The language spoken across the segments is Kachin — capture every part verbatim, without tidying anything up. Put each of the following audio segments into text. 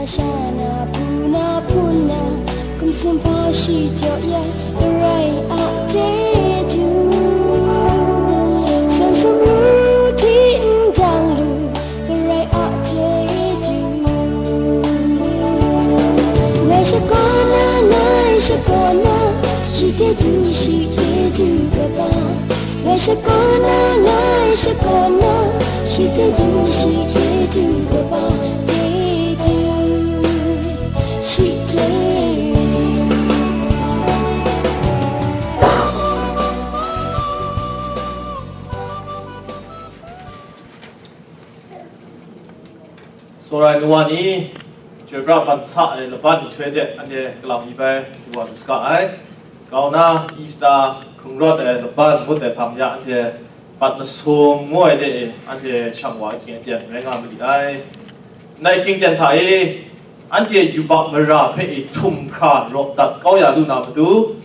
Sha na puna puna, kumsin pa shi jaw ya, Karai a chyeju. San sumru hti ndang lu, Karai a chyeju. Ngai shakawn na, ngai shakawn na, shi chyeju, shi chyeju kaba. Ngai shakawn na, ngai shakawn na, shi chyeju, shi chyeju kaba, chyeju, shi chyeju. Sawrai nu wa ni, chyoi pra ban sa ai laban nhtoi de anhte galam mi bai du wa lu saga ai. Grau na Easter hkrung rawt ai laban ngut ai hpang ya anhte bat masum ngu ai de e, anhte shang wa ahkying aten rai nga ma li ai. Ndai hkying ten hta e, anhte yubak mara hpe e htum hkra rawt dat kau ya lu na matu,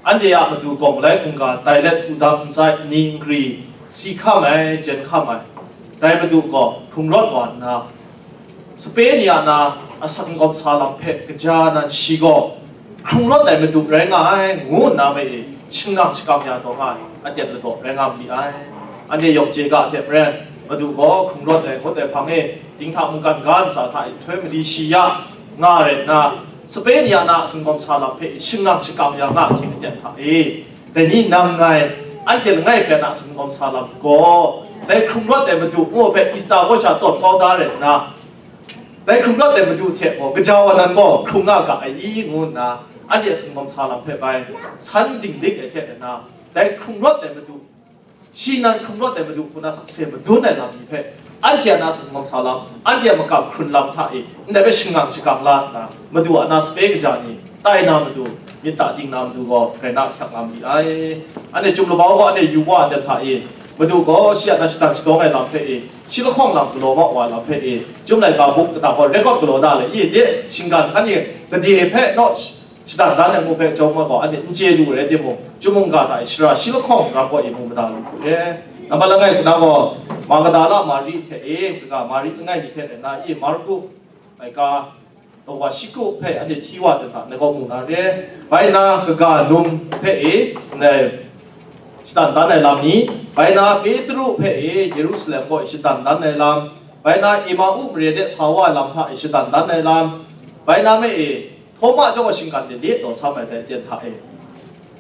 anhte a matu gaw malai hkungga tai let, wudang ntsai, nni nkri, si hkam ai, jen hkam ai, dai matu gaw hkrung rawt wa nna, sape ni a na asak n-gawm sa lam hpe kaja nan shi gaw hkrung rawt ai matu rai nga ai, ngu nna hpe e shingkang shakang ya taw nga ai, aten ladaw rai nga ma li ai. Anhte yawng chye ga hte maren, matu gaw hkrung rawt ai ngut ai hpang e, dinghta mungkan ga ntsa hta e nhtoi mali shi ya nga rai nna, sape ni a na asak n-gawm sa lam hpe shingkang shakang ya nga ahkying aten hta e, dai ni nang ngai, anhte langai hpe na asak n-gawm sa lam gaw, dai hkrung rawt ai matu ngu hpe Easter gaw sha tawn kau da rai nna, dai hkrung rawt ai matu hte gaw gaja wa nan gaw hkrung nga ga ai i, ngu nna anhte asak n-gawm sa lam hpe bai san dinglik ai hte na, dai hkrung rawt ai matu, shi nan hkrung rawt ai matu hku na sakse madun ai lam ni hpe, anhte a na asak n-gawm sa lam, anhte a makam hkrun lam hta e, ndai hpe shingkang shakang la nna, matu a na sape kaja ni tai na matu, myit ta ting na matu gaw, grai na hkyak nga ma li ai. Anhte Chyum Labau gaw anhte yu wa ai hta e, matu gaw shi a na shadang shadawng ai lam hpe e, shi lahkawng lam galaw ma wa ai lam hpe e, Chyum laika buk kata gaw rekawt galaw da le, i de, shinggan hkan e gade hpe naw shadan dan ai ngu hpe chyawm ai gaw, anhte n chye lu rai timung, Chyum mungga hta e shara shi lahkawng rap gaw e mu mada lu hku re. Nambat langai hku na gaw, Magdala Mari hte e, kaga Mari langai mi hte rai nna, i Marku laika, daw wa shi kru hpe anhte hti wa ai hta, ndai gaw mu na re. Bai na, kaga num hpe e, ndai shadan dan ai lam ni, bai na, Petru hpe e, Yerusalem kaw e shadan dan ai lam, bai na, Emau mare de sa wa ai lam hta e shadan dan ai lam, bai na me e, Htawma chyawm gaw shinggan de le taw sa mai dai aten hta e,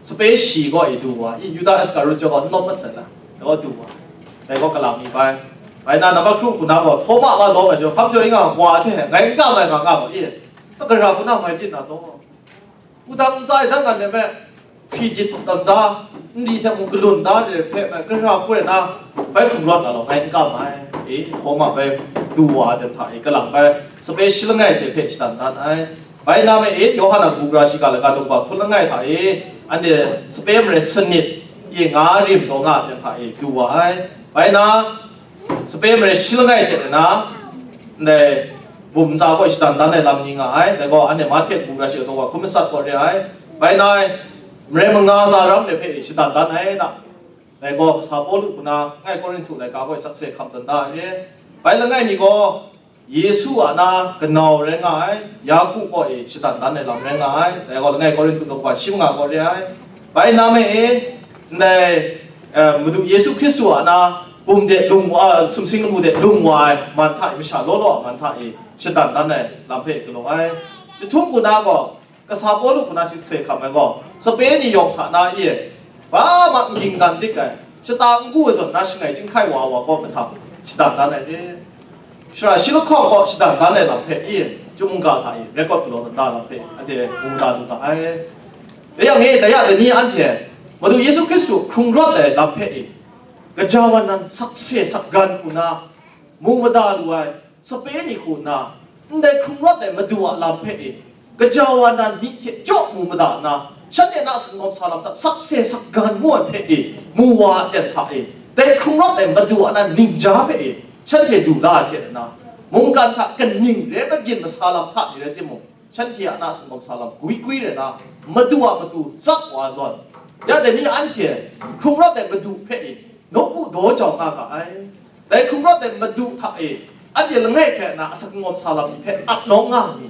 sape shi gaw e du wa, i Yuda Iskarut chyawm gaw n lawm mat sai la, dai gaw du wa, dai gaw galam mi bai. Bai na, nambat hkru hku na gaw Htawma wa lawm ai chyawm, hkam jaw i nga wa hte ngai n kam ai nga nga gaw, i, gara hku na mai byin na taw, wudang ntsa e dan ngan de me, hpyi dit tawn da, nri hte mung galun da de hpe me, gara hku rai na, bai hkum rawt na law, ngai n kam ai. E, Htawma bai du wa ai hta e, galang bai sape shi langai hte hpe shadan dan ai. Bai na me e, Yawhan a kabu gara shiga laga daw wa hkun langai hta e, anhte sape mare sanit, e, nga rim daw nga ai hta e du wa ai. Bai na, sape mare shi langai hte na, ndai bum ntsa gaw shadan dan ai lam ni nga ai. Dai gaw anhte Mahte kabu gara shiga daw wa hkun matsat gaw re ai. Bai na, mare manga tsa ram de hpe shadan dan ai da. Dai gaw kasa Pawlu hku na ngai Korinhtu laika gaw sakse hkam tawn da ai re. Bai langai mi gaw, Yesu a na kanau rai nga ai, Yaku kaw e shadan dan ai lam rai nga ai, dai gaw langai Korinhtu daw wa shi manga gaw re ai. Bai na me e, ndai, eh, Madu Yesu Hkristu a na bum de lung wa, sumsing lamu de lung wa ai man hta e, masha law law a man hta e shadan dan ai lam hpe galaw ai. Chyahtum hku na gaw, kasa Pawlu hku na shi hpe hkam ai gaw, sape ni yawng hta na e, ba ma n ging dan dik ai, shata n gu ai zawn na shangai chyinghkai wa wa kaw mahtang shadan dan ai re. Shara shi lahkawng kaw shadan dan ai lam hpe e, Chyum mungga hta e, rekawt galaw dan da lam hpe, anhte mu mada lu ga ai. Dai yang e, dai a dai ni anhte, Madu Yesu Hkristu hkrung rawt ai lam hpe e, gaja wa nan sakse sakgan hku na, mu mada lu ai, sape ni hku nna, ndai hkrung rawt ai Madu a lam hpe e, gaja wa nan myi hte jaw mu mada nna, shanhte na sumgawm sa lam hta sakse sakgan mu ai hpe e, mu wa ai aten hta e, dai hkrung rawt ai Madu a nan ningja hpe e, shanhte lu la ai hte nna, mungkan hta kaning re mabyin masa lam hta ni rai timung, shanhte a na sumgawm sa lam gwi gwi rai na, Madu a matu tsap wa zawn, ya dai ni anhte hkrung rawt ai Madu hpe e, nawku daw jau nga ga ai. Dai hkrung rawt ai Madu hta e, Anhte langai hpe na asak n-gawm sa lam ni hpe ap nawng nga ni?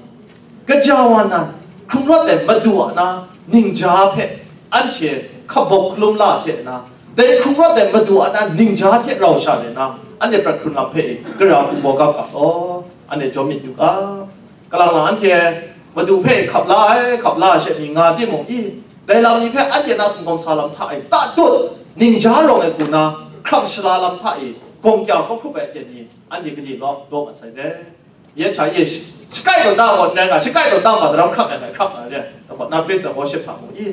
Gaja wa nan, hkrung rawt ai Madu a na ningja hpe anhte hkabawk hkalum la hte na, dai hkrung rawt ai Madu a na ningja hte rau sha re na, anhte prat hkrun lam hpe e gara hku baw ga ga law, anhte jawm myit yu ga. Kalang lang anhte Madu hpe hkap la ai, hkap la ai she ni nga timung i, dai lam ni hpe anhte na sumgawm sa lam hta e tatut, ningja rawng ai hku na hkram shala lam hta e gawng kya hkawhkrup ai aten ni anhte gade law, law mat sai re. Yen hta e, shi-, shakai tawn da gaw n rai nga, shakai tawn da ma daram hkrap ai hkrap na re, daw na praise and worship hta mung i,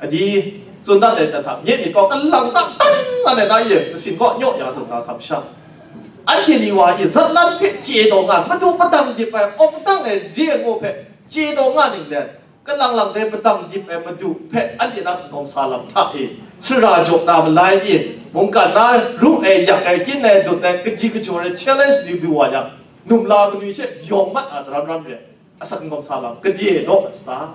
adi, tsun dat ai dan hta, myit myit gaw kalang tang tang nga ai na e, masin gaw nyaw ya zawn ga hkam sha. Anhte ni wa e zatlan hpe chye taw nga, Madu padang dip ai, awng dang ai re ai ngaw hpe chye taw nga ning let, kalang lang dai padang dip ai Madu hpe anhte na singkawm sa lam hta e, sara jaw na malai e, mungkan na ru ai, yak ai, kyin ai, dut ai, kaji kajawr ai, challenge du du wa yang, numla kanu she yawng mat a daram ram re, asak singkawm sa lam gade naw mat sata.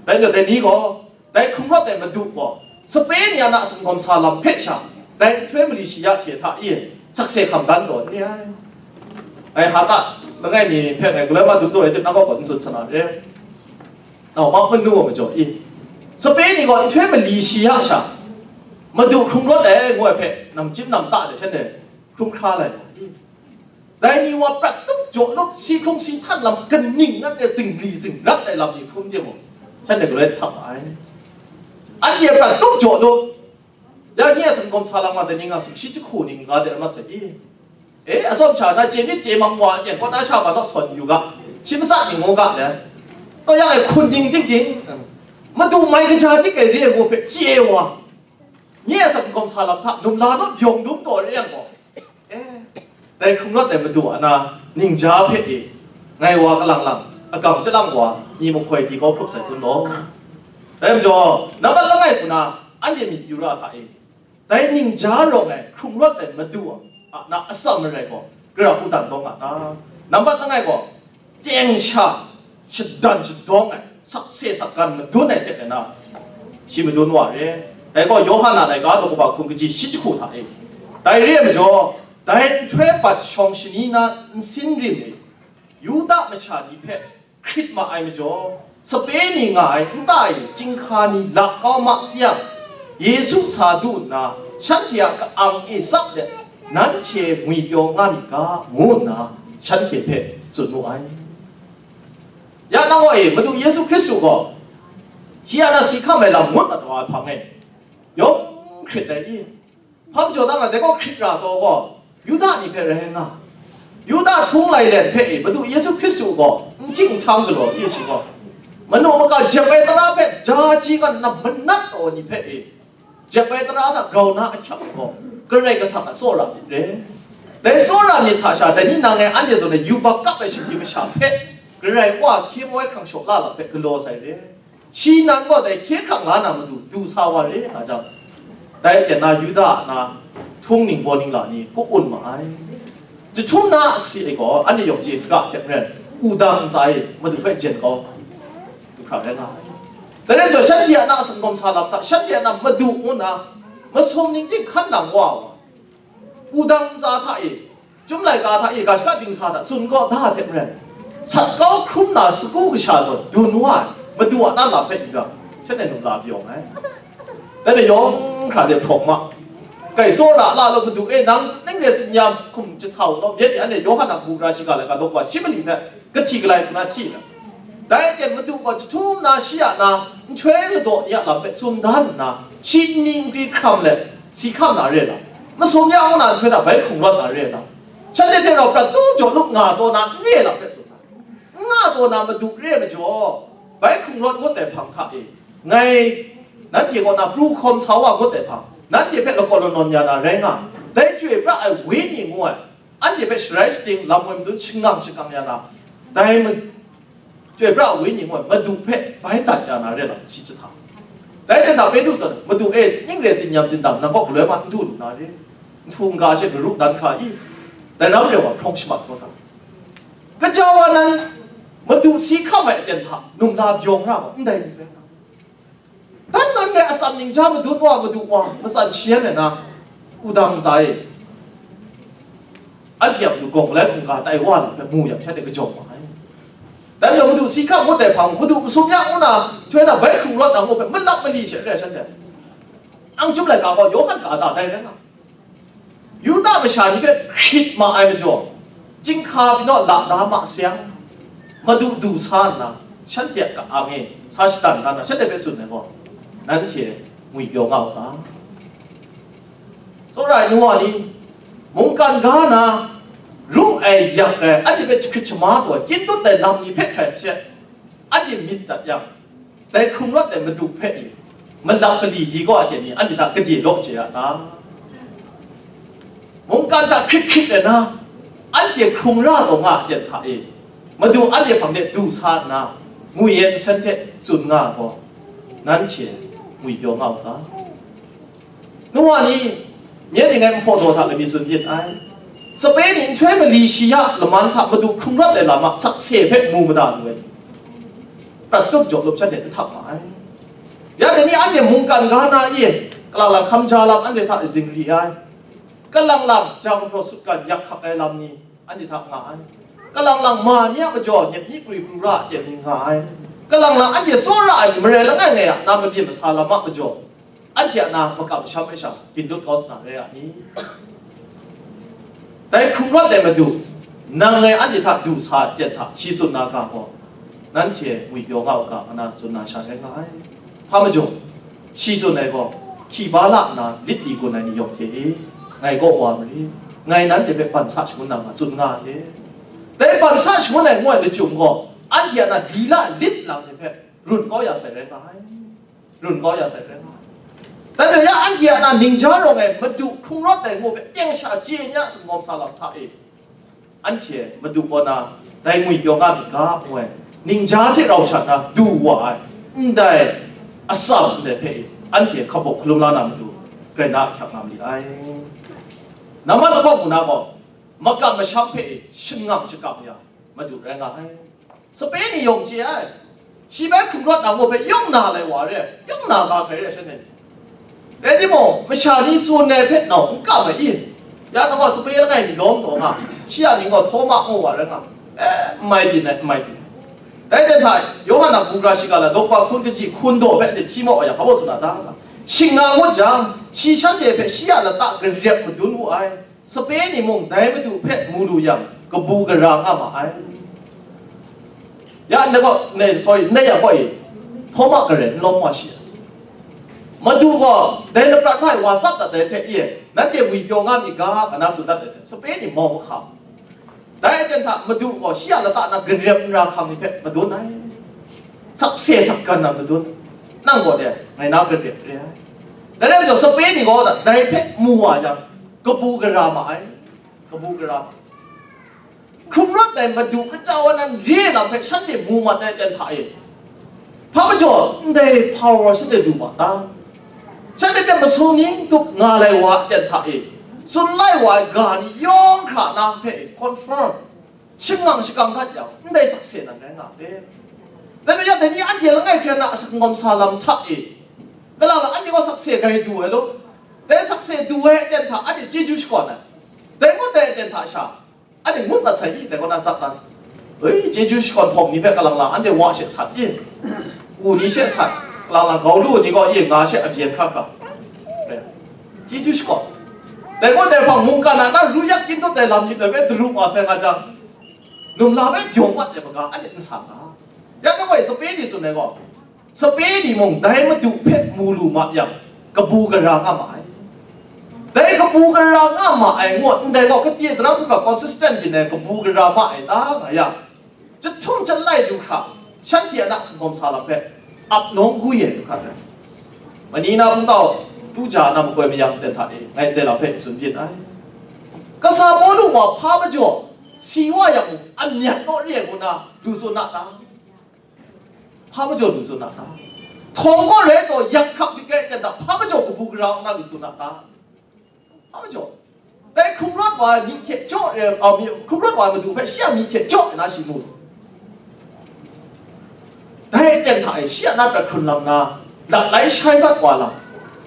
Dai majaw dai ni gaw, dai hkrung rawt ai Madu gaw, sape ni a na singkawm sa lam hpe sha, dai nhtoi mali shi ya hte hta e, sakse hkam dan taw n re ai. Ngai Hata langai mi hpe ngai galoi ma dum taw ai tip, nang kaw gaw n tsun sa na re. Nau ma manu wa majaw i, sape ni gaw nhtoi mali shi ya sha, Madu hkrung rawt ai, ngu ai hpe, namchyim namta de shanhte hkrum hkra lai i. Dai ni wa prat tup jaw lup, si hkrung si htan lam kaning nat e zingri zingrat ai lam ni hkrum timung, shanhte galoi htam ai. Anhte prat tup jaw lup, ya nye a singkawm sa lam nga dai ni nga sumshi jahku ning ga de mat sai i. E, atsawm sha na chye myit chye mang wa, chyen kaw na sha ba naw sawn yu ga, shi matsat ning ngu ga le, taw yang e hkun ding ting ting, Madu mai kaja dik ai re ai ngu hpe chye wa, nye a singkawm sa lam hta numla naw byawng dum taw re yang gaw, e, dai hkrung rawt ai Madu a na ningja hpe e, ngai wa kalang lang, agam chyalang wa, mi mahkoi di kau hkrup sai kun law. Dai majaw, nambat langai hku na, anhte myit yu ra hta e, dai ningja rawng ai hkrung rawt ai Madu a na atsam marai gaw, gara hku dan dawng nga ta? Nambat langai gaw, teng sha shadan shadawng ai, sakse sakgan madun ai hte maren na, shi madun wa re. Dai gaw Yawhan a laika daw kaba hkun kaji shi jahku hta e. Dai re ai majaw, dai nhtoi bat shawng shani na nsin rim e, Yuda masha ni hpe hkrit ma ai majaw, sape ni nga ai nta e chyinghka ni lak kau ma sayang, Yesu sa du nna, shanhte a ka-ang e tsap let, nanhte ngwipyaw nga myit ga, ngu nna shanhte hpe tsun mu ai. Ya nang gaw e, Madu Yesu Hkristu gaw, shi a na si hkam ai lam ngut mat wa ai hpang e, yawng hkrit ai i? Hpa majaw dang a, dai gaw hkrit ra taw gaw, Yuda ni hpe rai nga, Yuda htung lai let hpe e, Madu Yesu Hkristu gaw n hting n htang galaw i shi gaw, manu maka jep ai tara hpe ja ji nga nna manat taw ni hpe e, jep ai tara hta grau na ahkyep gaw, Karai Kasang a tsawra myit re. Dai tsawra myit hta sha, dai ni nang e anhte zawn e yubak kap ai shinhkyi masha hpe, Karai Wa hkye maw ai hkrang shaw la lam hpe galaw sai re. Shi nan gaw dai hkye hkrang la na matu du sa wa re nga jang, dai aten na Yuda a na htung ningbaw ningla ni ku-un ma ai. Jahtum na asi e gaw, anhte yawng chye saga hte maren, wudang ntsa e Madu hpe jen kau du hkra rai nga ai. Dai rai majaw, shanhte a na singkawm sa lam hta, shanhte a na Madu ngu nna masum ning ting hkan nang wa wa, wudang ntsa hta e, Chyum laika hta e, ga shaka dingsa hta tsun kaw da hte maren, sat kau hkrum na sagu kasha zawn dun wa ai Madu a na lam hpe yu ga, shanhte num la pyaw nngai. Dai hpe yawng hkra de hprawng ma, Kai tsawra la law, Madu e, nang ning re tsin yam hkum jahtau law, myit ni anhte Yawhan a mung ra shiga laika daw wa shi mali hpe kahti galai hku na hti ai. Dai aten Madu gaw jahtum na shi a na nhtoi ladaw ni a lam hpe tsun dan nna, shi nni nkri hkram let si hkam na re ai lam, masum ya ngu na nhtoi hta bai hkrung rawt na re ai lam, shanhte hte rau prat tu jaw lup nga taw na n re ai lam hpe tsun ai. N nga taw na Madu re ai majaw, bai hkrung rawt ngut ai hpang hta e, ngai nanhte kaw na pru hkawm sa wa ngut ai hpang, nanhte hpe lakaw lanawn ya na rai nga, dai Chyoi pra ai Wenyi ngu ai, anhte hpe sharai shating, lam woi madun shangang shakang ya na, dai ma-, Chyoi pra ai Wenyi ngu ai Madu hpe bai dat ya na re lam shi jahta. Dai hte hta Petru zawn, Madu e, ning re tsin yam tsin dang, nang kaw galoi ma n du lu na re, nhtu n-ga she garu dan hkra i, dai ram re wa hprawng shamat kau ta. Gaja wa nan Madu si hkam ai aten hta num la byawng ra gaw, ndai ni rai nga. Dan nan ngai atsam ningja madun wa, Madu wa, matsan shi yan ai na, wudang ntsa e, Anhte a matu gawng galai hkungga tai wa na hpe mu yang, shanhte kajawng ma ai. Dan yawng matu si hkam ngut ai hpang, matu masum ya ngu na, htoi na bai hkrung rawt na ngu hpe malap mali she re ai shanhte. Ang chyum laika gaw, Yawhan ga da dai rai nga. Yuda masha ni hpe hkrit ma ai majaw, chyinghka pyi naw la da ma sayang, madu du sa nna, shanhte a ka-ang e sa shatan da nna, shanhte hpe tsun ai gaw, nanhte ngwipyaw nga u ga. Tsawra ai nu wa ni, mungkan ga na, ru ai, yak ai, anhte hpe jahkrit shama taw ai, kyin tut ai lam ni hpe hkrai hte, anhte myit dat yang, dai hkrung rawt ai madu hpe i, malap mali di gaw a ten ni, anhte hta gade law chye a ta? Mungkan hta hkrit hkrit ai na, anhte hkrung ra taw nga a ten hta e, madu anhte hpang de du sa nna, ngwi ai nsen hte tsun nga ai gaw, nanhte ngwipyaw nga u ga. Nu wa ni, nye ni ngai nhpaw daw hta lami tsun yin ai. Sape ni nhtoi mali shi ya laman hta madu hkrung rawt ai lam a sakse hpe mu mada lu ai. Prat tup jaw lup shanhte n htak ma ai. Ya dai ni anhte mungkan ga na i, kalang lang hkam ja lam anhte hta zingri ai. Kalang lang ja gumhpraw sutgan yak hkak ai lam ni anhte hta nga ai. Kalang lang ma ni a majaw nyep ni pru pru ra a ten ni nga ai. Kalang lang anhte tsawra ai ni marai langai ngai a na mabyin masa lam a majaw, anhte a na makam masham ai sha, byin lut kau sa na rai a ni? Dai hkrung rawt ai madu, nang ngai anhte hta du sa ai ten hta shi tsun na ga gaw, nanhte ngwipyaw nga u ga, ngu na tsun na sha rai nga ai. Hpa majaw, shi tsun ai gaw, hkyi ba la nna lit li gun ai ni yawng hte e, ngai kaw wa marit, ngai nanhte hpe ban sa shangun na nga tsun nga ai. Dai ban sa shangun ai ngu ai lachyum gaw, anhte a na lila lit lam ni hpe run kau ya sai rai nga ai. Run kau ya sai rai nga ai. Dan re ya, anhte a na ningja rawng ai madu hkrung rawt ai ngu hpe teng sha chye nya singawm sa lam hta e, anhte madu kaw na dai ngwipyaw nga myit ga, ngu ai, ningja hte rau shat na du wa ai, ndai atsam ndai hpe e, anhte hkabawk hkalum la na matu, grai na ahkyak nga myit ai. Nambat lahkawng hku na gaw, makam masham hpe e, shangang shakam ya madu rai nga ai. Sape ni yawng chye ai. Shi bai hkrung rawt na ngu hpe yawng na lai wa re, yawng na ga hkrai re, shanhte ni. Rai timung, masha ni tsun ai hpe nau n kam ai i? Ya nang gaw sape langai mi lawm taw nga, shi a mying gaw Htawma ngu wa rai nga. E, n mai byin ai, n mai byin ai. Dai ten hta, Yawhan a bugra shiga la, daw kaba hkun kaji hkun daw hpe anhte hti maw wa yang, hpa baw tsun a ta? Shing nga ngut jang, shi shanhte hpe shi a lata garep madun wu ai. Sape ni mung dai madu hpe mu lu yang, kabu gara nga ma ai. Ya, ndai gaw, ne, sorry, ndai yang gaw e, Htawma garen n lawm wa shi ai. Madu gaw, dai laprat hpai wa tsap dat ai hte e, nanhte ngwipyaw nga myit ga, nga na tsun dat ai hte, sape ni mau mahka. Dai aten hta Madu gaw shi a lata na garep nra hkam ni hpe madun ai. Sakse sakgan na madun. Nang gaw de, ngai na garep re ai. Dai rai majaw, sape ni gaw dai hpe mu wa yang, kabu gara ma ai. Kabu gara ma ai. Hkrung rawt ai Madu kaja wa nan re lam hpe shanhte mu mat ai aten hta e. Hpa majaw, ndai power shanhte lu ma ta? Shanhte hte masum ning tup nga lai wa aten hta e, tsun lai wa ai ga ni yawng hkra na hpe confirm, shangang shakang dat yang, ndai sakse nan rai nga ai. Dai majaw, dai ni anhte langai hkra na asak ngawm sa lam hta e, kalang lang anhte gaw sakse gai du ai law, dai sakse du ai aten hta anhte chyeju shakawn ai. Dai ngut ai aten hta sha, anhte ngut mat sai i, dai kaw na sak dan. Oi, chyeju shakawn hpawng ni hpe kalang lang anhte wa she sat i, u ni she sat, kalang lang gau lu ni gaw i, nga she abyen hkra hkra. Chyeju shakawn. Dai kaw dai hpang mungkan a na ru yak kyin tut ai lam myit ai hpe daru wa sai nga jang, num la hpe byawng mat ai maga anhte n sa nga. Ya nang gaw sape ni tsun ai gaw, sape ni mung dai Madu hpe mu lu ma yang, kabu gara nga ma ai. Dai kabu gara nga ma ai ngu, ndai gaw, kate daram hkra consistent byin ai kabu gara ma ai ta nga yang, chyahtum chyalai du hkra, shanhte a na singawm sa lam hpe ap nawng gwi ai du hkra rai. Mani na hpungtau, tuja na makoi mayang ten hta e, ngai ndai lam hpe tsun byin ai. Kasa Pawlu gaw hpa majaw, si wa yang mung, amyat naw re ai ngu na lu tsun na ta? Hpa majaw lu tsun na ta? Htawng kaw rai taw, yak hkrak dik ai aten hta hpa majaw kabu gara nna lu tsun na ta? Hpa majaw? Dai hkrung rawt wa ai myi hte jaw, eh, a, myi, hkrung rawt wa ai Madu hpe shi a myi hte jaw nna shi mu. Dai aten hta e shi a na prat hkrun lam na, lat lai shai mat wa lam.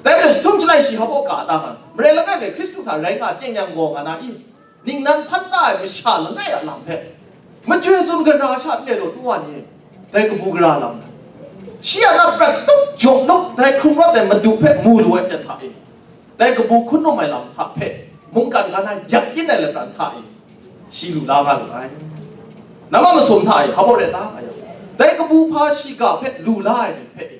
Dai majaw, jahtum chyalai shi hpa baw ka a ta nga? Marai langai ngai Hkristu hta rai nga teng yang gaw nga na i? Ningnan hpan ta ai masha langai a lam hpe, machyoi tsun gara sha n re law, nu wa ni, dai kabu gara lam, shi a na prat tup jaw lup, dai hkrung rawt ai Madu hpe mu lu ai ten hta e, dai kabu hkun num ai lam hta hpe mungkan ga na yak kyin ai lapran hta e, shi lu la nga lu ai. Nama masum hta e, hpa baw re ta nga yang, dai kabu hpa shiga hpe lu la ai ni hpe e,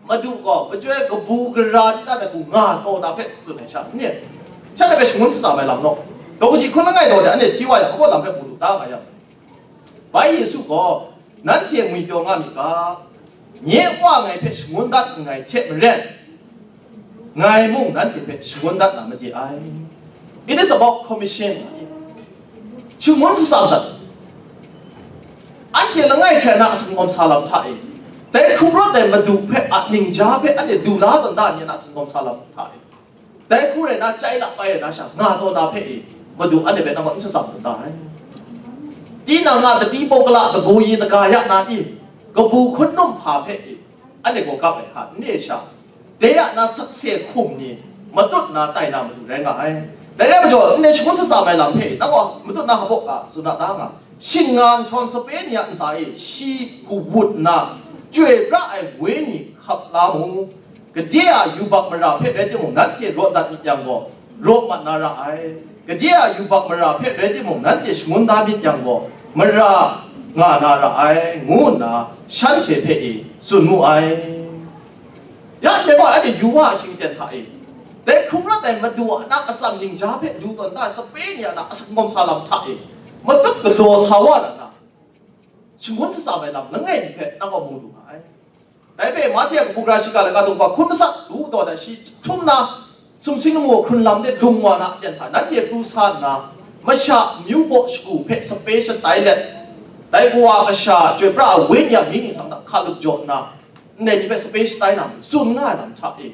Madu gaw machyoi kabu gara di ta na hku nga taw na hpe tsun ai sha n re? Shanhte hpe shangun shatsam ai lam naw, daw kaji hkun langai daw de, anhte hti wa yang, hpa baw lam hpe mu lu ta nga yang, bai Yesu gaw, nanhte ngwipyaw nga myit ga, nye Wa ngai hpe shangun dat nngai hte maren, ngai mung nanhte hpe shangun dat na made ai. It is about commission. Shangun shatsam dat. Anhte langai hkrai na a sangawm sa lam hta e, dai hkrung rawt ai Madu hpe a ningja hpe anhte du la tawn da ni a na sangawm sa lam hta e, dai hku rai na, chyai lap ai rai na sha, nga taw na hpe e, Madu anhte hpe nang gaw n shatsam tawn da ai. Tinang a dati pawkala dagu yi daga ya na i, kabu hkun num hpa hpe e, anhte gaw gap ai hka n re sha, dai a na sakse hkum ni matut na tai na Madu rai nga ai. Dai rai majaw, ndai shangun shatsam ai lam hpe nang gaw matut na hpa ga tsun na ta nga, shinggan htawn sape ni a ntsa e shi kawut nna, chyoi pra ai wenyi hkap la mu. Gade a yubak mara hpe rai timung, nanhte rawt dat myit yang gaw, rawt mat na ra ai. Gade a yubak mara hpe rai timung, nanhte shangun da myit yang gaw, mara nga na ra ai, ngu nna shanhte hpe e tsun mu ai. Ya ndai gaw, anhte yu wa ahkying ten hta e, dai hkrung rawt ai Madu a na atsam ningja hpe lu tawn da ai sape ni a na a sangawm sa lam hta e, matut galaw sa wa na na, shangun shatsam ai lam langai mi hpe nang gaw mu lu nga ai. Dai hpe Mahte a kabu gara shiga laika daw hkun masat lu taw dat shi htum na, sumsing lamu hkrun lam de lung wa na ten hta, nanhte pru sa nna, masha amyu baw shagu hpe sape shatai let, dai Kawa Kasha chyoi pra ai Wenyi a mying ningsang hta hkalup jaw nna, ndai ni hpe sape shatai na tsun nga ai lam hta e,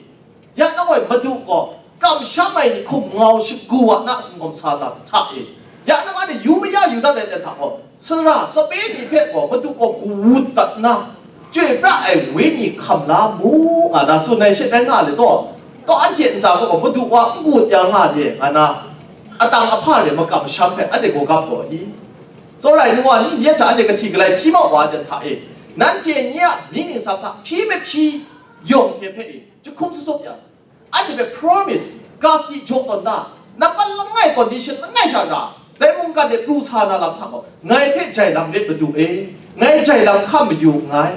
ya nang gaw Madu gaw kamsham ai ni hkum ngau shagu a na sangawm sa lam hta e, ya nang anhte yu maya yu dat ai ten hta gaw, sara sape ni hpe gaw Madu gaw kawut dat nna, chyoi pra ai Wenyi hkam la mu nga na tsun ai she rai nga le taw, taw anhte ntsa gaw Madu wa n kawut ya nga de nga na, atang ahpa re makamsham hpe anhte gaw gap taw i? Tsawra ai nu wa ni, myit hta anhte kahti galai hpyi ma wa ai ten hta e, nanhte nye a mying ningsang hta hpyi mahpyi yawng hte hpe e jahkum tsatsup yang, anhte hpe promise, guarantee jaw tawn na, nampat langai condition langai sha ra, dai mungkan de pru sa na lam hta gaw, ngai hpe jai lam rit Madu e, ngai jai lam hkam mayu nngai,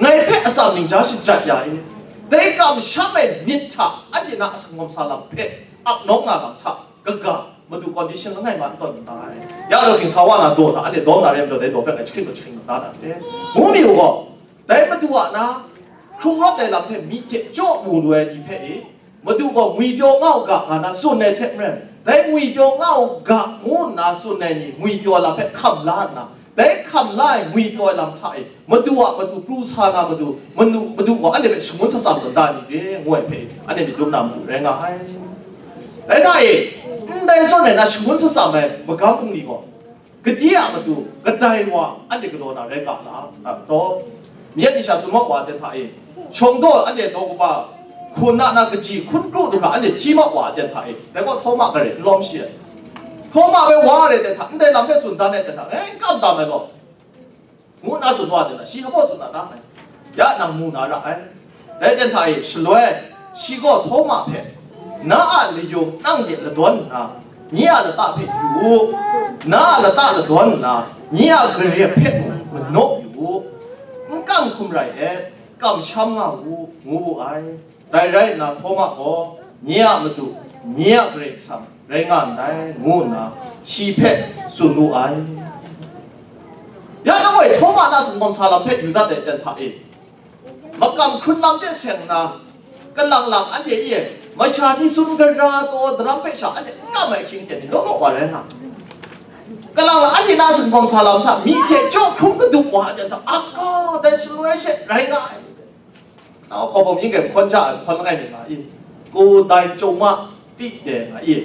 ngai hpe atsam ningja shajat ya e, dai kamsham ai myit hta anhte na a sangawm sa lam hpe ap nawng na lam hta, kaga Madu condition langai ma n tawn n ta ai. Ya daw ging sa wa na daw hta anhte lawm na re majaw, dai daw hpe ngai jahkring gaw jahkring mat da na re. Ngu mi u gaw, dai Madu a na hkrung rawt ai lam hpe myi hte jaw mu lu ai ni hpe e, Madu gaw ngwipyaw nga u ga nga na tsun ai hte maren, dai ngwipyaw nga u ga ngu nna tsun ai ni ngwipyaw ai lam hpe hkam la nna, dai hkam la ai ngwipyaw ai lam hta e, Madu a matu pru sa na matu, manu, Madu gaw anhte hpe shangun shatsam tawn da ni re, ngu ai hpe, anhte myit dum na matu rai nga ai. Dai hta e, ndai zawn ai na shangun shatsam ai magam bungli gaw, gade a matu kadai wa anhte galaw na rai ga la, a taw, myit ni sha tsun ma wa ai hta e, shawng daw anhte daw kaba hkun na na kaji hkun kru du hkra anhte hti ma wa ai hta e, dai gaw Htawma gare n lawm shi ai. Htawma hpe wa re ai hta, ndai lam hpe tsun dan ai hta, e, n kam tam ai gaw, ngu nna tsun wa ai hta, shi hpa tsun na ta ai? Ya nang mu na ra ai. Dai ten hta e shaloi, shi gaw Htawma hpe, na a layung nang de ladawn nna, nye a lata hpe yu u, na a lata ladawn nna, nye a garep hpe mung manaw yu u, n kang hkum rai et, kamsham nga u, ngu wu ai. Dai rai nna, Htawma gaw, nye a Madu, nye a Karai Kasang rai nga ndai, ngu nna shi hpe tsun wu ai. Ya nang gaw Htawma na sangawm sa lam hpe yu dat ai ten hta e, makam hkrun lam de seng nna, kalang lang anhte e, masha ni tsun gara taw daram hpe sha anhte n kam ai ahkying ten ni law law wa rai nga. Kalang lang anhte na sangawm sa lam hta, myi hte jaw hkrum kadup wa ai ten hta, aka, dai shaloi she rai nga ai. Nau hkawbawm yin gem hkawn ja ai hkawn langai myit nga i? Ko dai chawng ma, ti de nga i?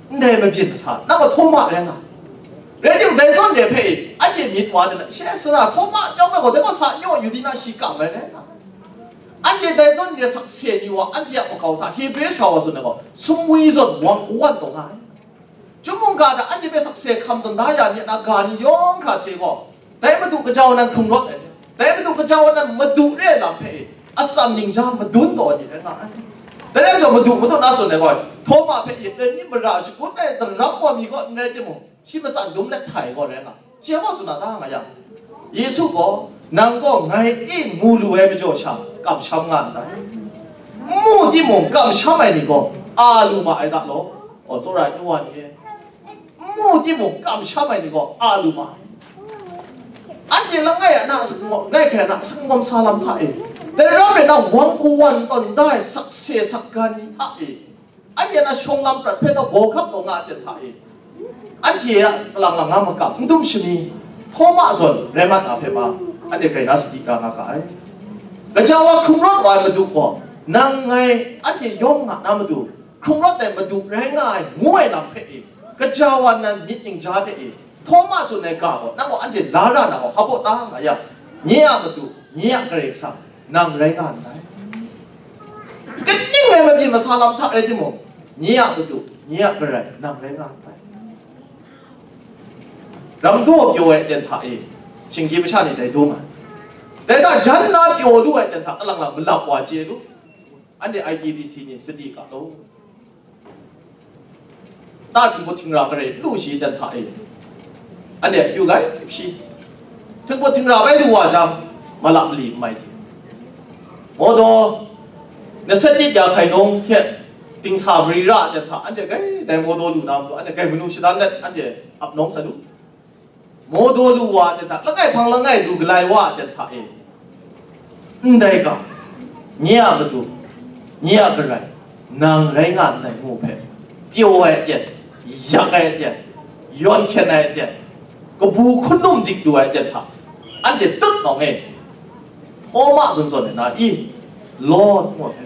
Ndai mabyin masa, nang gaw Htawma rai nga. Rai timung, dai zawn re hpe anhte myit wa de na, she sara Htawma chyawm ai gaw, dai gaw sa nyaw yu di na, shi kam ai rai nga. Anhte dai zawn re sakse ni wa, anhte a makau hta Hebre sara wa tsun ai gaw, sumwi zawn wang kawan taw nga ai. Chyum mungga hta anhte hpe sakse hkam tawn da ya ni a ga ni yawng hkra hte gaw, dai Madu kaja wa nan hkrung rawt ai hte, dai Madu kaja wa nan Madu re ai lam hpe e, atsam ningja madun taw ai ni rai nga ai. Dai rai majaw, Madu, Madu, na tsun ai gaw, Htawma hpe yip le ni mara shagun ai daram wa mi gaw n rai timung, shi matsan dum let htai gaw rai nga. Shi a gaw tsun na ta nga yang, Yesu gaw, "Nang gaw ngai e mu lu ai majaw sha, kamsham nga ndai. N mu timung, kamsham ai ni gaw a lu ma ai da law, aw, tsawra ai nu wa ni e. N mu timung, kamsham ai ni gaw a lu ma ai." Anhte langai a na, ngai hkrai na, singawm sa lam hta e, dai ram rai na, wang kawan tawn da ai sakse sakgan ni hta e, anhte na shawng lam prat hpe na gaw hkap taw nga ai ten hta e, anhte a kalang lang nga makam, n dum shani, Htawma zawn rai mat na hpe ma, anhte grai na sadi ra nga ga ai. Kaja wa hkrung rawt wa ai Madu gaw, nang ngai anhte yawng nga na Madu, hkrung rawt ai Madu rai nga ai, ngu ai lam hpe e, kaja wa nan myit ningja hte e, Htawma tsun ai ga gaw, nang gaw anhte la ra na gaw, hpa baw ta nga yang, nye a Madu, nye a Karai Kasang, nang rai nga ndai. Kaning rai mabyin masa lam hta rai timung, nye a Madu, nye a Karai, nang rai nga ndai. Ramdaw pyaw ai aten hta e, shinggyim masha ni dai dum ai. Dai hta jan nna pyaw lu ai aten hta, kalang lang malap wa chye lu. Anhte I T B C ni sadi ga law. Ta htingput htingra garai lu shi dan hta e, anhte akyu gai shi. Htingput htingra bai lu wa jang, malap mali n mai hte, mawdaw, na set lit ya hkai nawng hte dingsa mari ra dan hta, anhte gai dai mawdaw lu na matu, anhte gai manu shadan let, anhte ap nawng sa lu. Mawdaw lu wa ai hta, langai hpang langai lu galai wa ai hta e, ndai ga, nye a Madu, nye a Karai, nang rai nga ndai ngu hpe, pyaw ai aten, yak ai aten, yawn hkyen ai aten, kabu hkun num dik lu ai aten hta, anhte tut nawng e, Htawma zawn zawn e na i, Lord, ngu ai.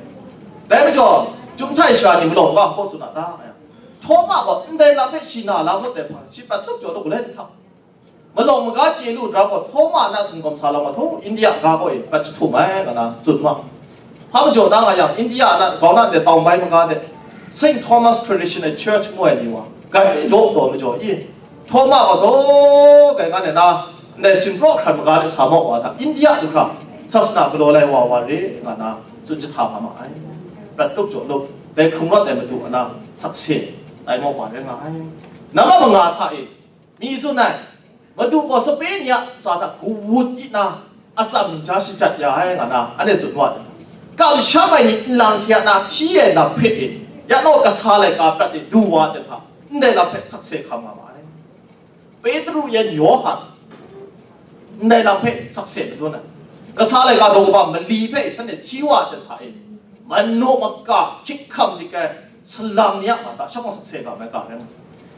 Dai majaw, Chyum htai sara ni malawng ga hpaw tsun a ta? Htawma gaw ndai lam hpe shi na la ngut ai hpang, shi prat tup jaw lu galai hta. Malawng maga chye lu nhtawm gaw, Htawma na singkawm sa lam gaw, htaw India ga gaw e, prat jahtum ai, nga na tsun ma. Hpa majaw da nga yang, India na, grau na de tau bai maga de, Saint Thomas Traditional Church ngu ai ni wa, gai law taw majaw i, Htawma gaw taw gai nga na, ndai sinpraw hkran maga de sa maw wa hta, India du hkra, sasana galaw lai wa wa re, nga na, tsun jahta nga ma ai. Prat tup jaw lup, dai hkrung rawt ai Madu a na, sakse, tai maw wa re nga ai. Nang a manga hta e, mi tsun ai, Madu gaw sape ni a ntsa hta kawut di na, atsam ningja shajat ya ai, nga na, anhte tsun wa ai. Kamsham ai ni nlang hte a na hpyi ai lam hpe e, ya naw kasa laika prat e du wa ai hta, ndai lam hpe sakse hkam nga ma ai. Petru yan Yawhan, ndai lam hpe sakse madun ai. Kasa laika daw kaba mali hpe shanhte hti wa ai hta e, manu maka hkyik hkam dik ai salang ni a mata sha gaw sakse ga mai ga rai nga.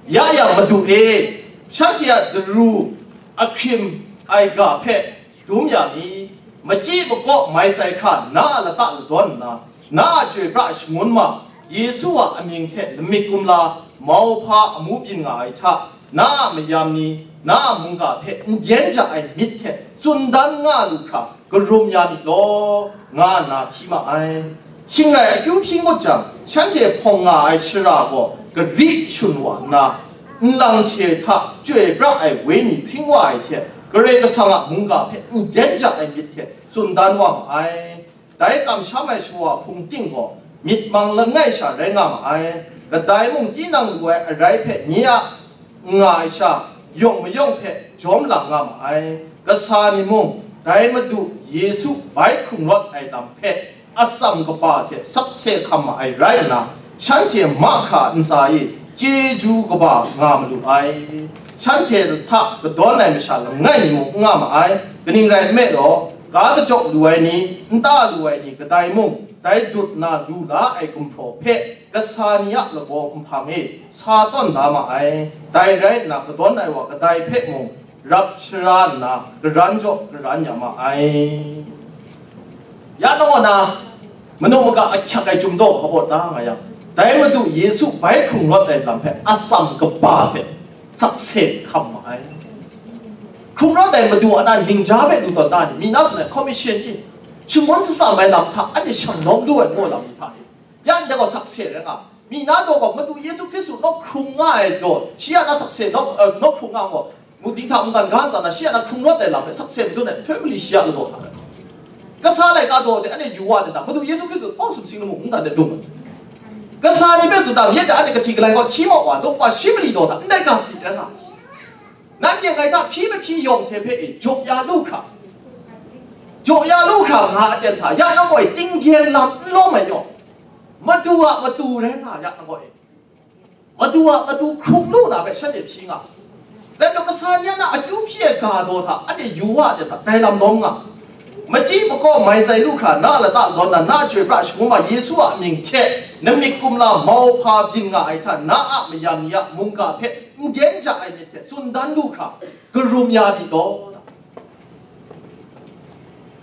Ya yang Madu e, shanhte a daru ahkrim ai ga hpe dum ya mi, machyi makaw mai sai hkra na a lata ladawn nna, na a chyoi pra ai shangun ma, Yesu a amying hte lamik kumla, mauhpa amu byin nga ai hta, na a mayam ni, na a mungga hpe n dyen ja ai myit hte tsun dan nga lu hkra, karum ya myit law, nga nna hpyi ma ai. Shing rai akyu hpyi ngut jang, shanhte hpawng nga ai shara gaw gari shun wa nna, nlang hte hta chyoi pra ai wenyi hpring wa ai hte, Karai Kasang a mungga hpe n dyen ja ai myit hte tsun dan wa ma ai. Dai kamsham ai shawa hpung ting gaw myit mang langai sha rai nga ma ai. Kadai mung tinang lu ai arai hpe nye a n nga ai sha, yawng mayawng hpe jawm lang nga ma ai. Kasa ni mung, dai Madu Yesu bai hkrung rawt ai lam hpe atsam kaba hte sakse hkam ma ai rai nna, shanhte mahkra ntsa e chyeju kaba nga malu ai. Shanhte hta kadawn ai masha langai mi mung n nga ma ai. Kaning rai nme law, ga kajawk lu ai ni, nta lu ai ni kadai mung, dai dut na lu la ai gumhpraw hpe kasa ni a lagaw nhpang e sa tawn da ma ai. Dai rai nna, kadawn ai wa kadai hpe mung rap shara nna, garan jaw garan ya ma ai. Ya nang gaw na, manu maga ahkyak ai Chyum daw hpa baw ta nga yang, dai Madu Yesu bai hkrung rawt ai lam hpe atsam kaba hpe sakse hkam ma ai. Hkrung rawt ai Madu a na ningja hpe lu tawn da ni, mi na tsun ai commission ni, shangun shatsam ai lam hta anhte shang lawm lu ai ngu lam ni hta e, ya ndai gaw sakse rai nga, Mi na daw gaw, Madu Yesu Hkristu nawk hkrung nga ai daw, shi a na sakse nawk, eh, nawk hkrung nga gaw, mu dinghta mungkan ga ntsa na, shi a na hkrung rawt ai lam hpe sakse madun ai, nhtoi mali shi a ladaw hta. Kasa laika daw de, anhte yu wa de na, Madu Yesu Hkristu hpaw sumsing lamu mungdan de lung ai. Kasa ni hpe tsun da, myit de anhte kahti galai gaw hti maw wa, daw pa shi mali daw hta, ndai ga sadi rai nga. Nanhte ngai hta hpyi mahpyi yawng hte hpe e, jaw ya lu hkra, jaw ya lu hkra nga aten hta, ya nang gaw e, tinggen lam n lawm ai yaw, Madu a matu rai nga ya nang gaw e. Madu a matu hkrung lu na hpe shanhte hpyi nga. Dai majaw kasa ni a na akyu hpyi ai ga daw hta, anhte yu wa ai hta, dai lam lawm nga. Machyi makaw mai sai lu hkra, na a lata dawn na, na a chyoi pra shangun ma Yesu a mying hte, namik kumla mauhpa byin nga ai hta, na a mayam ni a mungga hpe n gen ja ai myit hte tsun dan lu hkra, karum ya myit law.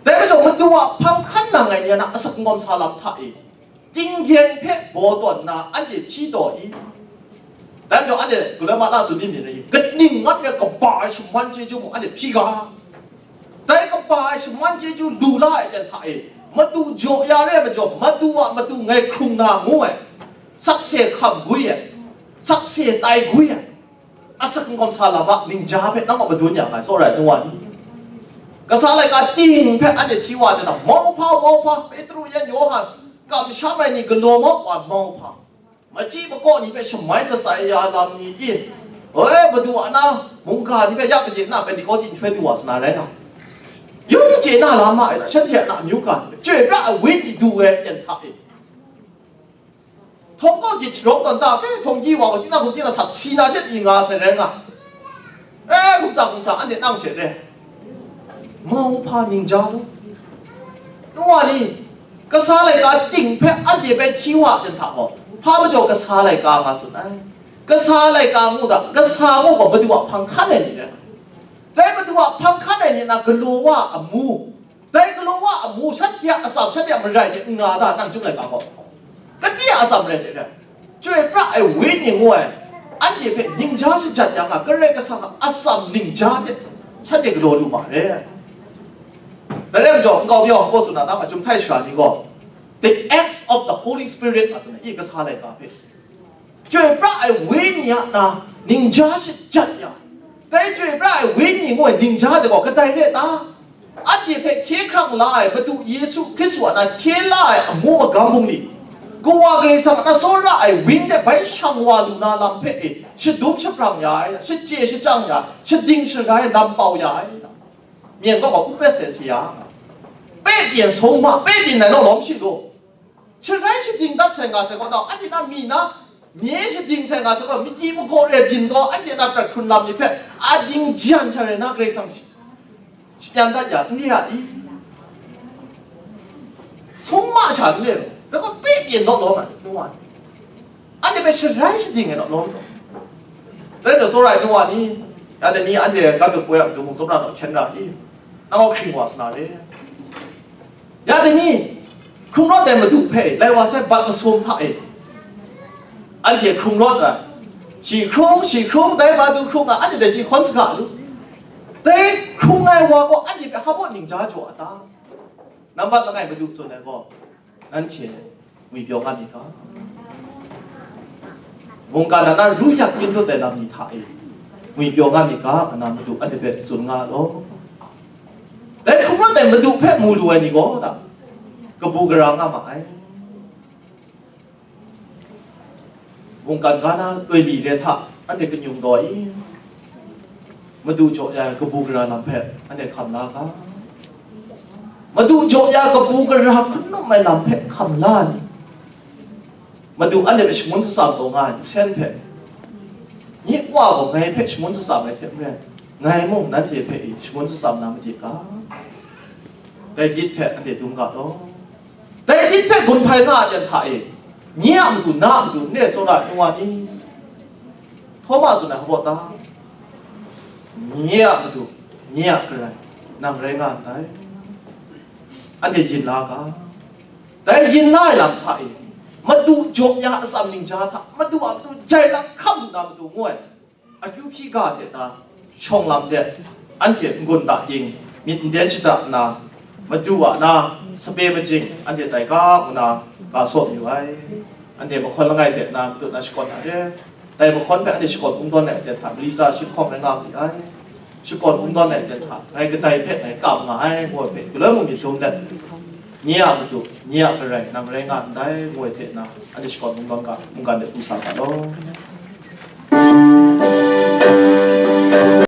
Dai majaw, Madu a hpang hkan nang ai ni a na asak n gawm sa lam hta e, tinggen hpe baw tawn nna, anhte hpyi taw i? Dai majaw, anhte galoi ma na tsun ni myit rai i? Kaning ngat ai kaba ai shaman chyeju mung anhte hpyi ga. Dai kaba ai shaman chyeju lu la ai ten hta e, Madu jaw ya re ai majaw, Madu a matu ngai hkrung na ngu ai, sakse hkam gwi ai, sakse tai gwi ai, asak n gawm sa lam a ningja hpe nang gaw madun ya nga ai, tsawra ai nu wa ni. Kasa laika ting hpe anhte hti wa ai na, mauhpa, mauhpa, Petru yan, Yawhan, kamsham ai ni galaw mawk wa ai mauhpa, machyi makaw ni hpe shamai shatsai ya lam ni i, oi, Madu a na mungga ni hpe ya gade nna Pentekote nhtoi du wa sa na rai nga, yung chye na la ma ai ta, shanhte a na amyu ga ni hpe chyoi pra ai wenyi du ai ten hta e. Htawn kaw gyit sharawng tawn ta, hpe htawn gyi wa gaw, tinang hkum tinang sat si na she pyi nga sai rai nga. E, hkum tsa hkum tsa, anhte nang she re. Mauhpa ningja lu. Nu wa ni, kasa laika ting hpe anhte bai hti wa ten hta gaw, hpa majaw kasa laika nga tsun ai. Kasa laika ngu da, kasa ngu gaw Madu a hpang hkan ai ni rai. Dai Madu a hpang hkan ai ni na galaw wa amu, dai galaw wa amu, shanhte a atsam, shanhte a marai hte n nga da, nang chyum laika gaw, kade a atsam rai de rai, chyoi pra ai wenyi ngu ai, anhte hpe ningja shajat ya nga, Karai Kasang a atsam ningja hte shanhte galaw lu ma re. Dai rai majaw, nkau mi yawng hpaw tsun na, nang a Chyum Htai Sara ni gaw, The Acts of the Holy Spirit nga tsun ai, i kasa laika hpe. Chyoi pra ai wenyi a na ningja shajat ya, dai chyoi pra ai wenyi ngu ai ningja de gaw kadai re ta? Anhte hpe hkye hkrang la ai Madu Yesu Hkristu a na hkye la ai amu magam bungli, Kawa Karai Kasang a na tsawra ai win de bai shang wa lu na lam hpe e shadum shaprang ya ai, shachye shachyang ya, shading sharai lam pau ya ai. Myen kaw gaw, u pet se si ya, pe pyen sung ma, pe pyen nai law lawm shi lu. Sharai shading dat sai nga sai kaw nau, anhte na mi na, mye shading sai nga sai kaw, miki magaw re byin gaw, anhte na prat hkrun lam ni hpe, a ding jan sha rai na, Karai Kasang shi-, shapyan dat ya, n re a i? Sung ma sha n re law, dai gaw pe pyen naw lawm ai, nu wa ni. Anhte hpe sharai shading ai naw lawm taw. Dai gaw, tsawra ai nu wa ni, ya dai ni anhte ga dut poi a matu mung tsawra naw hkyen ra i? Nang gaw hkring wa sa na re. Ya dai ni, hkrung rawt ai Madu hpe lai wa sai bat masum hta e, anhte hkrung rawt ai. Shi hkrung, shi hkrung, dai Madu hkrung ai, anhte dai shi hkawn saga lu. Dai hkrung ai wa gaw anhte hpe hpa baw ningja jaw a ta? Nambat langai Madu tsun ai gaw, nanhte ngwipyaw nga myit ga. Mungkan a na ru yak kyin dut ai lam ni hta e ngwipyaw nga myit ga, nna Madu anhte hpe tsun nga law. Dai hkrum rawt ai Madu hpe mu lu ai ni gaw, da, kabu gara nga ma ai. Mungkan ga na loi li le hta, anhte kanyung daw i? Madu jaw ya ai kabu gara lam hpe anhte hkam la ga? Madu jaw ya kabu gara hkun num ai lam hpe hkam la ni? Madu anhte hpe shangun shatsam taw nga ai nsen hpe, nye Wa gaw ngai hpe shangun shatsam ai hte maren, ngai mung nanhte hpe shangun shatsam na made ga? Dai gyit hpe anhte dum ga law. Dai lit hpe gun hpai nga ai ten hta e, nye a matu, na a matu n re tsawra ai nu wa ni? Htawma tsun ai hpa ta? Nye a matu, nye a Karai, nang rai nga ndai. Anhte yin la ga. Dai yin la ai lam hta e, Madu jaw ya atsam ningja hta, Madu a matu jai lam hkam lu na matu ngu ai. Akyu hpyi ga hte na shawng lam de, anhte n-gun da ding, myit n den shada nna, Madu a na sape majing anhte tai ga ngu na ga saw mayu ai. anhte mahkawn langai hte na matut na shakawn na re. Dai mahkawn hpe anhte shakawn kungdawn ai aten hta, mali tsa shi lahkawng rai nga mi ai. Shakawn kungdawn ai aten hta, ngai kadai hpe ngai kam nga ai, ngu ai hpe, galoi mung myit dum let, nye a matu, nye a garai, nang rai nga ndai, ngu ai hte na, anhte shakawn kungdawn ga, mungkan de pru sa ga law.